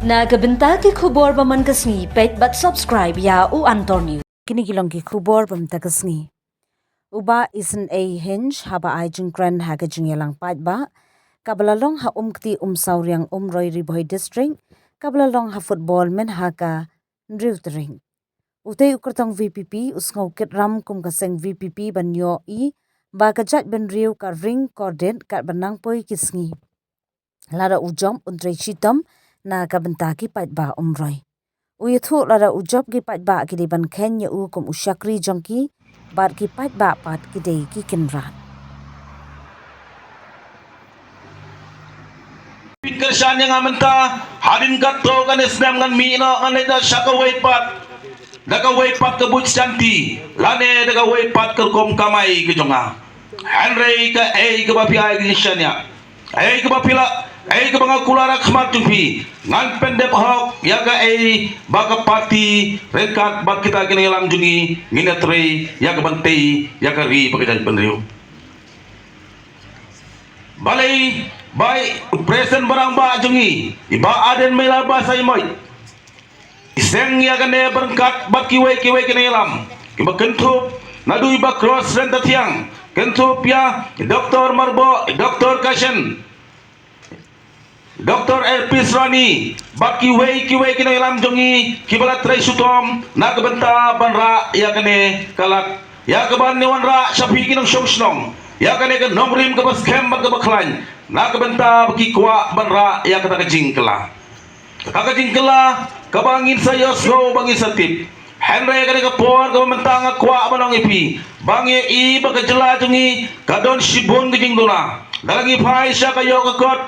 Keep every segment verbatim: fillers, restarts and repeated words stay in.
Na ka bynta ki khubor ba man ka sngi, peit bad subscribe ïa U Antor News. Kine ki long ki khubor ba mynta ka sngi. U Bah Isynei Hinge haba ai jingkren ha ka jingïalang paidbah kaba la long ha Umkti Umsawriang, Umroi, Ri Bhoi District, kaba la long ha football mynha ka hynriew tarik. Utei u kyrtong V P P u sngew kit ram kum ka seng V P P ban ïohi ba ka jaitbynriew ka ring kordit katba nang poi ki sngi. Lada u jop un trei shitom na ka bynta ki paidbah Umroi. U ïathuh lada u jop ki paidbah ki dei ban kheiñ ïa u kum u shakri jong ki, bad ki paidbah pat ki dei ki kynrad. Pynkyrshan ïa nga mynta, hadien katto katne snem ngan mih noh ngan leit noh sha kawei pat, da kawei pat ka buit shanti, lane da kawei pat ka rukom kamai ka jong nga. Hynrei kaei kaba phi ai ka jingshaniah, kaei kaba phi lah, kaei kaba nga kular ha khmat jong phi, ngan pyndep hok ïa kaei ba ka party ryngkat bad kita ki nongïalam jong ngi ngin ïatrei ïa ka ban tei ïa ka ri bad ka jaitbynriew. Balei ba i President ba rangbah jong ngi, i Bah Ardent Miller Basaiawmoit, i seng ïa kane ryngkat bad kiwei kiwei ki nongïalam kiba kynthup naduh i Bah Cross Ryntathiang, kynthup ïa i Doctor Myrboh, i Doctor Kashen, Doctor L P Srani, bad kiwei kiwei ki nongïalam jong ngi kiba la trei shitom na ka bynta ban rah ïa kane ka lad, ïa kaban ïa wanrah sha phi ki nongshong shnong, ïa kane ka nongrim kaba skhem bad kaba khlaiñ, na ka bynta ba ki kwah ban rah ïa kata ka jingkylla. Kata ka jingkylla kaba ngin sa ïohsngew ba ngin sa tip. Hynrei kane ka por kaba mynta nga kwah ban ong ïa phi ba ngi ïohi ba ka jylla jong ngi ka don shibun ka jingduna. Lada ngi phai sha ka ïoh ka kot,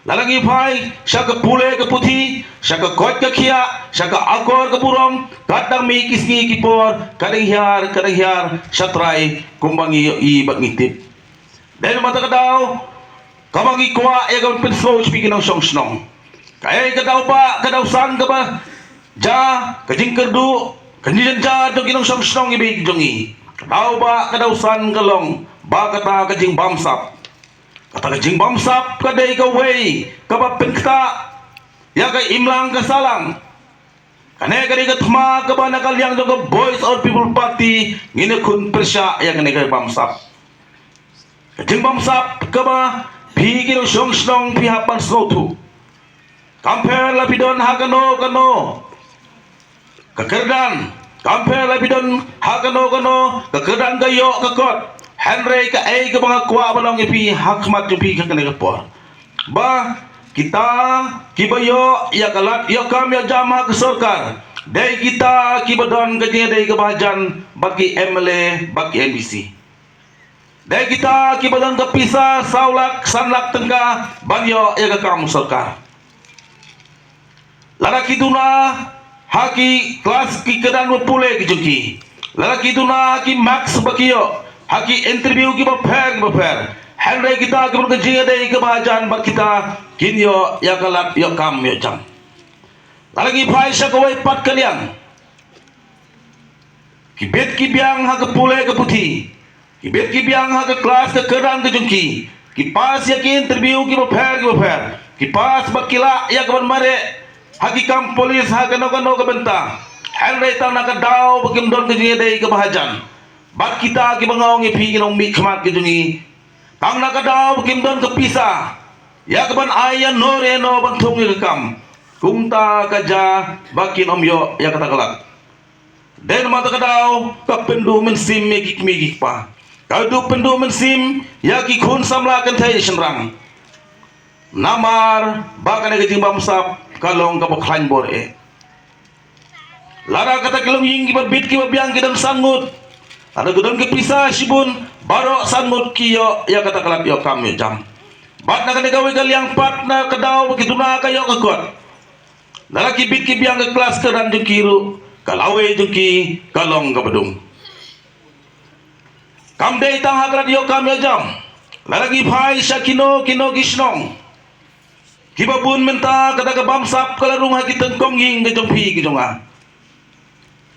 lada ngi phai sha ka pule ka puthi, sha ka koit ka khiah, sha ka akor ka burom, ka dang mih ki sngi ki por ka dang hiar ka dang hiar sha trai kumba ngi ïohi bad ngi tip. Dei namar kata ka daw kaba ngi kwah ïa ka ban pynsngew sha phi ki nongshong shnong. Kaei ka daw ba ka daw san kaba jia ka jingkyrduh ka jingjynjar jong ki nongshong shnong iba ïeit jong ngi. Ka daw ba ka daw san ka long ba kata ka jingbamsap. Kata ka jingbamsap ka dei kawei kaba pynktah ïa ka imlang ka sahlang. Kane ka dei ka thma kaba na ka liang jong ka Voice of People Party ngin ïakhun pyrshah ïa kane ka bamsap. Ka jingbamsap kaba phi ki nongshong shnong phi hap ban sngewthuh. Kam pher la phi don ha kano kano ka kyrdan, kam pher la phi don ha kano kano ka kyrdan ka ïoh ka kot. Hynrei kaei kaba nga kwah ban ong ïa phi ha khmat jong phi ha kane ka por, ba kita kiba ïoh ïa ka lad ïoh kam ïoh jam ha ka sorkar dei kita kiba don ka jingïadei kaba hajan bad ki M L A bad ki M D C. Dei kita kiba don ka pisa saw lak san lak tyngka ban ïoh ïa ka kam sorkar. Lada ki duna ha ki klas ki kyrdan ba pule ki jong ki, lada ki duna ha ki marks ba ki ïoh ha ki interview kiba pher kiba pher, hynrei kita kiba don ka jingïadei kaba hajan bad kita kin ïoh ïa ka lad ïoh kam ïoh jam. Lada ngi phai sha kawei pat ka liang, ki bit ki biang ha ka pule ka puthi, ki bit ki biang ha ka klas ka kyrdan ka jong ki, ki pass ïa ki interview kiba pher kiba pher, ki pass bad ki lah ïa ka ban mareh ha ki kam police ha kano kano ka bynta. Hynrei tang na ka daw ba kim don ka jingïadei kaba hajan bad kita kiba nga ong ïa phi ki nongmihkhmat ki jong ngi, tang na ka daw ba kim don ka pisa ïa ka ban ai ïa no re no ban thung ïa ka kam, kumta ka jia ba kin ym ïoh ïa kata ka lad. Dei namar kata ka daw ka pynduh mynsiem ïa ki kmie ki kpa, ka duh pynduh mynsiem ïa ki khun samla kynthei shynrang. Namar ba kane ka jingbamsap ka long kaba khlaiñ bor eh. Lada kata ki longïing kiba bit kiba biang ki don san ngut, lada ki don ki pisa shibun, baroh san ngut ki ïoh ïa kata ka lad ïoh kam ïoh jam. Bad na kane kawei ka liang pat na ka daw ba ki duna ka ïoh ka kot, lada ki bit ki biang ka klas ka kyrdan jong ki ruh, ka lawei jong ki ka long kaba dum. Kam dei tang ha ka lad ïoh kam ïoh jam, lada ngi phai sha kino kino ki shnong, kiba bun mynta kata ka bamsap ka la rung ha ki tyngkong ïing ka jong phi ka jong nga.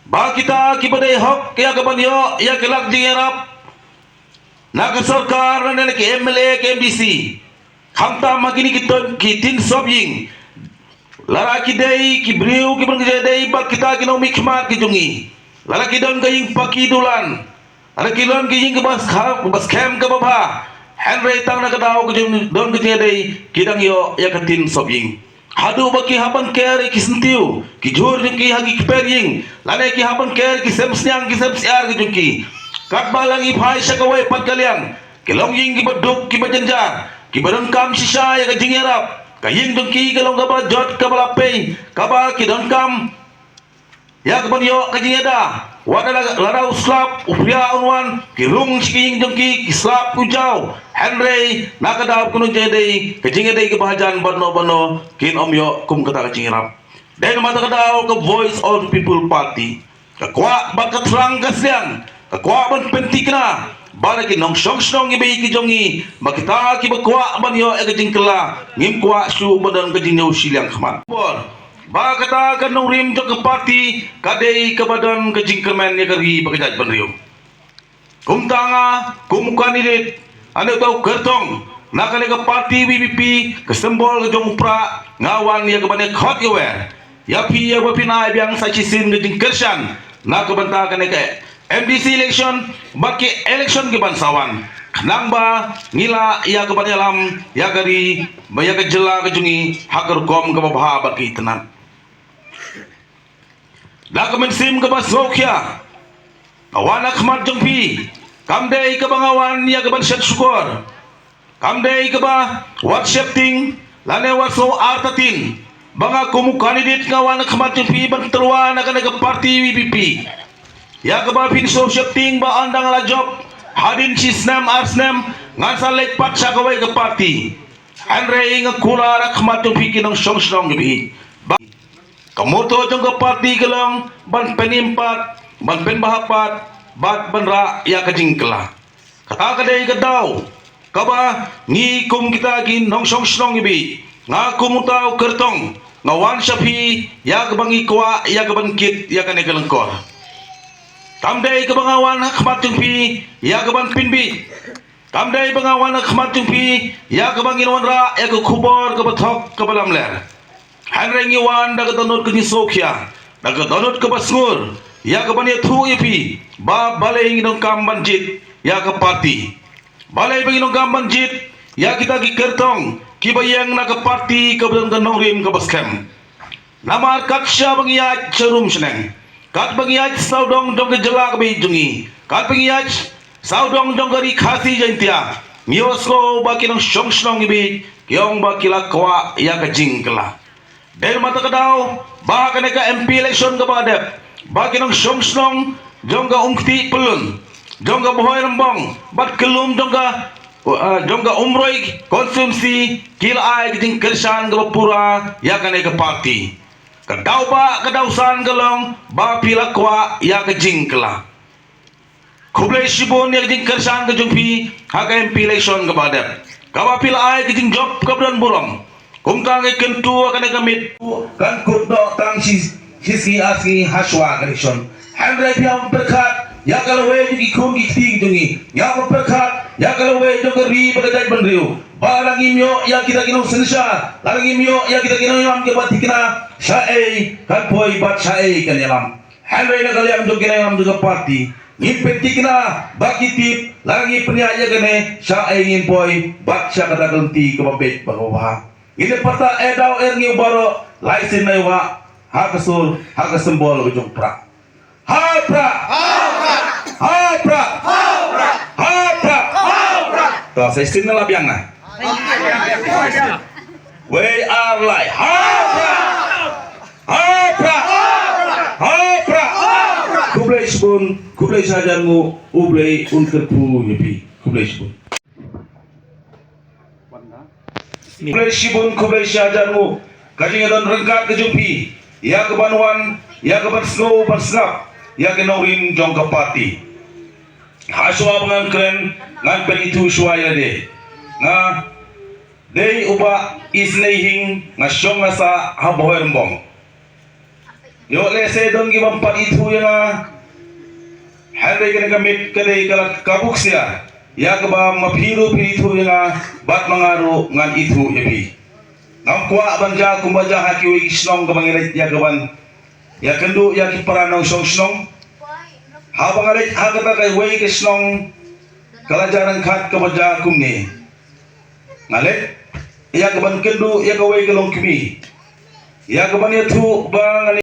Ba kita kiba dei hok ïa ka ban ïoh ïa ka lad jingïarap na ka sorkar lane na ki M L A ki M D C, khamtam ha kine ki tyn ki tin sop ïing, Lada ki dei ki briew kiba don ka jingïadei bad kita ki nongmihkhmat ki jong ngi, lada ki don ka ïing paki dulan, lada ki don ka ïing kaba skhem, kaba skhem kaba bha, hynrei tang na ka daw ka jong, don ka jingïadei, ki dang ïoh ïa ka ktien sop ïing. Haduh ba ki hap ban ker ïa ki syntiew, ki jhur jong ki ha ki kper ïing, lane ki hap ban ker ïa ki sem sniang, ki sem syiar ki jong ki. Katba la ngi phai sha kawei pat ka liang, ki longïing kiba duk, kiba jynjar, kiba donkam shisha ïa ka jingïarap. Ka ïing jong ki ka long kaba jot, kaba la pei, kaba ki donkam ïa kaban ïoh ka jingïada. Wat la, lada u slap u phiah un wan, ki rung sha ki ïing jong ki, ki slap u jaw. Hynrei na ka daw kano jingïadei, ka jingïadei kaba hajan bad no bad no, kin ym ïoh kum kata ka jingïarap. Dei namar kata ka daw ka Voice of the People Party ka kwah bad ka thrang ka sliang, ka kwah ban pynthikna bad ki nongshong shnong iba ïeit ki jong ngi, ba kita kiba kwah ban ïoh ïa ka jingkylla, ngim kwah shuh ban don ka jingñiew shiliang khmat. Bor ba kata ka nongrim jong ka party ka dei kaba don ka jingkyrmen ïa ka ri bad ka jaitbynriew. Kumta nga kum u candidate, ane uta u kyrtong na kane ka party V P P, ka symbol ka jong u prah, nga wan ïa kaban ïa khot ïa wer ïa phi, ïa ba phin ai biang sa shisien ka jingkyrshan na ka bynta kane ka M D C election bad ki election kiban sa wan, khnang ba ngi lah ïa kaban ïalam ïa ka ri bad ïa ka jylla ka jong ngi ha ka rukom kaba bha bad ka itynnad. Da ka mynsiem kaba sngewkhia nga wan ha khmat jong phi. Kam dei kaba nga wan ïa kaban shet shukor, kam dei kaba wat sheptieng lane wat sngew artatien ba nga kum u candidate nga wan ha khmat jong phi ban tyrwa na kane ka party V P P. Ïa kaba phin sngew sheptieng ba ynda nga la jop hadien shi snem ar snem ngan sa leit pat sha kawei ka party. Hynrei nga kular ha khmat jong phi ki nongshong shnong iba ïeit, ba ka motto jong ka party ka long ban pynim pat, ban pynbha pat bad ban rah ïa ka jingkylla. Kata ka dei ka daw kaba ngi kum kita ki nongshong shnong iba ïeit, nga kum uta u kyrtong, nga wan sha phi ïa kaba ngi kwah ïa kaban kit ïa kane ka lyngkor. Kam dei kaba nga wan ha khmat jong phi ïa kaban pynbeit. Kam dei ba nga wan ha khmat jong phi ïa kaba ngin wanrah ïa ka khubor kaba thok kaba lamler. Hynrei ngi wan da ka dohnud ka jingsngewkhia, da ka dohnud kaba sngur, ïa kaban ïathuh ïa phi ba balei ngi donkam ban jied ïa ka party. Balei ba ngi donkam ban jied ïa kita ki kyrtong kiba ïeng na ka party kaba don ka nongrim kaba skhem. Namar kat shaba ngi ïaid sharum shneng, katba ngi ïaid sawdong jong ka jylla kaba ïeit jong ngi, katba ngi ïaid sawdong jong ka ri Khasi Jaiñtia, ngi ïohsngew ba ki nongshong shnong iba ïeit ki ong ba ki la kwah ïa ka jingkylla. Dei namar kata ka daw ba ha kane ka M P election kaba dep, ba ki nongshong shnong jong ka Umkti Pyllun, jong ka Bhoi Rymbong bad kyllum jong ka, uh, jong ka Umroi constituency ki la ai ka jingkyrshan kaba pura ïa kane ka party. Ka daw ba ka daw san ka long ba phi la kwah ïa ka jingkylla. Khublei shibun ïa ka jingkyrshan ka jong phi ha ka M P election kaba dep, kaba phi la ai ka jingjop kaba don burom. Kumta ngi kyntu ha kane ka miet kan kut noh tang shi, shi sngi ar sngi ha shuwa ka election. Hynrei phi ïa pyrkhat ïa ka lawei jong ki khun ki kti ki jong ngi, ïa pyrkhat ïa ka lawei jong ka ri bad ka jaitbynriew. Ba lada ngim ïoh ïa kita ki nongsynshar, lada ngim ïoh ïa kita ki nongïalam kiba thikna, shaei kan poi bad shaei kan ïalam. Hynrei na ka liang jong ki nongïalam jong ka party, ngin pynthikna ba ki tip, lada ngi pynïaid ïa kane, shaei ngin poi bad sha kata ka lynti kaba beit bad kaba bha. Ngin ïa pyrta eh daw eh ngi baroh, lai sien lai wah ha ka sur, ha ka symbol ka jong u prah. Ha u prah! Ha u prah! To sa sien na la biang na. Wei ar lai. Ha u prah! Ha u prah! Ha u prah! Khublei shibun, khublei shihajar nguh, U Blei un kyrkhu ïa phi. Khublei shibun. Khublei shibun, khublei shihajar nguh ka jingïadon ryngkat ka jong phi ïa kaban wan, ïa kaban sngew ban sngap ïa ki nongrim jong ka party. Ha shuwa ba ngan kren ngan pynithuh shuwa ïa lade. Nga dei u Bah Isnei Hing, nga shong nga sah ha Bhoi Rymbong. Ïoh lehse don ki bym pat ithuh ïa nga. Hynrei kane ka miet ka dei ka lad ka buksia ïa kaba ma phi ruh phi ithuh ïa nga bad ma nga ruh ngan ithuh ïa phi. Ngam kwah ban jia kumba jia ha kiwei ki shnong kaba ngi leit ïa kaban ïakynduh ïa ki para nongshong shnong. Haba nga leit ha kata kawei ka shnong ka la jia ryngkat kaba jia kumne. Nga leit ïa kaban kynduh ïa kawei ka longkmie ïa kaban ïathuh ba ngan